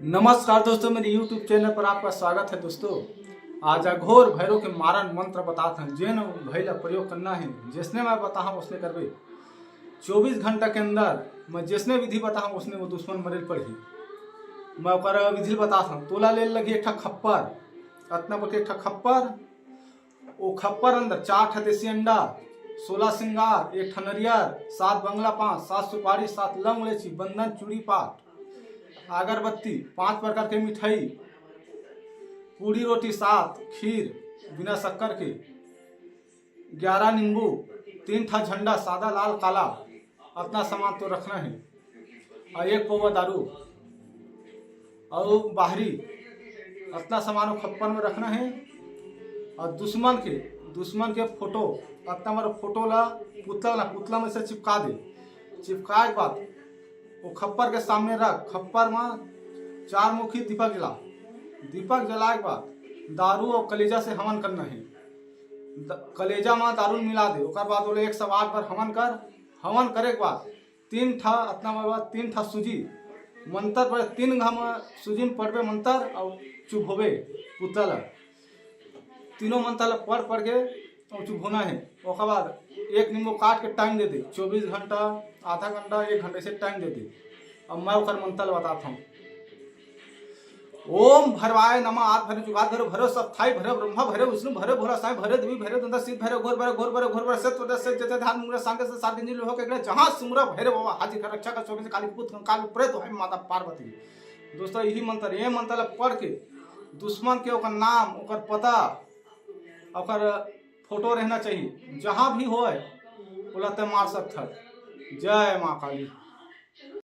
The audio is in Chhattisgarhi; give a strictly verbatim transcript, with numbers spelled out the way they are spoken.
नमस्कार दोस्तों, मेरे YouTube चैनल पर आपका स्वागत है। दोस्तों, आज अघोर भैरव के मारन मंत्र बतात हन, जेन भई ला प्रयोग करना है, जैसने मैं बताहूँ उसने करबे। चौबीस घंटा के अंदर मैं जैसने विधि बताहूँ उसने वो दुश्मन मरे पड़ही। मैं ओकर विधि बतात हूँ। तोला ले लगी एक ठा खप्पर, अतना बड़के एक ठा खप्पर, ओ खप्पर अंदर चार ठा देसी अंडा, सोलह सिंगार, एक ठा नरियर, सात बंगला पान, सात सुपारी, सात लौंग, इलायची, बंदन, चूड़ी, पाट, अगरबत्ती, पांच प्रकार के मिठाई, पूड़ी रोटी सात, खीर बिना शक्कर के, ग्यारह नींबू, तीन ठा झंडा, सादा, लाल, काला, अतना सामान तो रखना है। और एक पौवा दारू और बाहरी अतना सामान वो खप्पर में रखना है। और दुश्मन के दुश्मन के फोटो, अतना बड़ा फोटो ला पुतला ला पुतला में से चिपका दे। चिपकाए के बाद वो खप्पर के सामने रख। खप्पर में चार मुखी दीपक जला। दीपक जलाए के बाद दारू और कलेजा से हवन करना है। द- कलेजा में दारू मिला दे। ओकर बाद बोले एक सौ आठ बार हवन कर। हवन करे के बाद तीन ठा अतना बार तीन ठा सूजी मंत्र पढ़े, तीन घा में सूजी में पढ़बे मंत्र और चुभोबे पुतला ला। तीनों मंत्र ला पढ़ पढ़ के और चुभोना है। ओकर बाद एक नींबू काट के टाइम दे दे, चौबीस घंटा, आधा घंटा, एक घंटा से टाइम दे दे। अब मैं ओकर मंत्र ला बतात हूँ। ओम भैरवाय नमः। आद भैरव, जुगाद भैरव, भैरव सप्ताही भैरव, ब्रह्मा भैरव, विष्णु भैरव, भोला साईं भैरव, देवी भैरव, दंता सिद्ध भैरव, घोर भैरव, घोर भैरव, घोर भैरव, सत वैद्य, सत जय, ध्यान मुंगरा सांगे से सात गंजी लोहो के गणा, जहाँ सुमरा भैरव बाबा हाजिर कर रक्षा कर, चौबीस काली पुत कंकाल प्रेत है माता पार्वती। दोस्तों, यही मंत्र, ये मंत्र ला पढ़ के दुश्मन के ओकर नाम, ओकर पता, ओकर फोटो रहना चाहिए, जहाँ भी होए ओला ते मार सकत हस। जय माँ काली।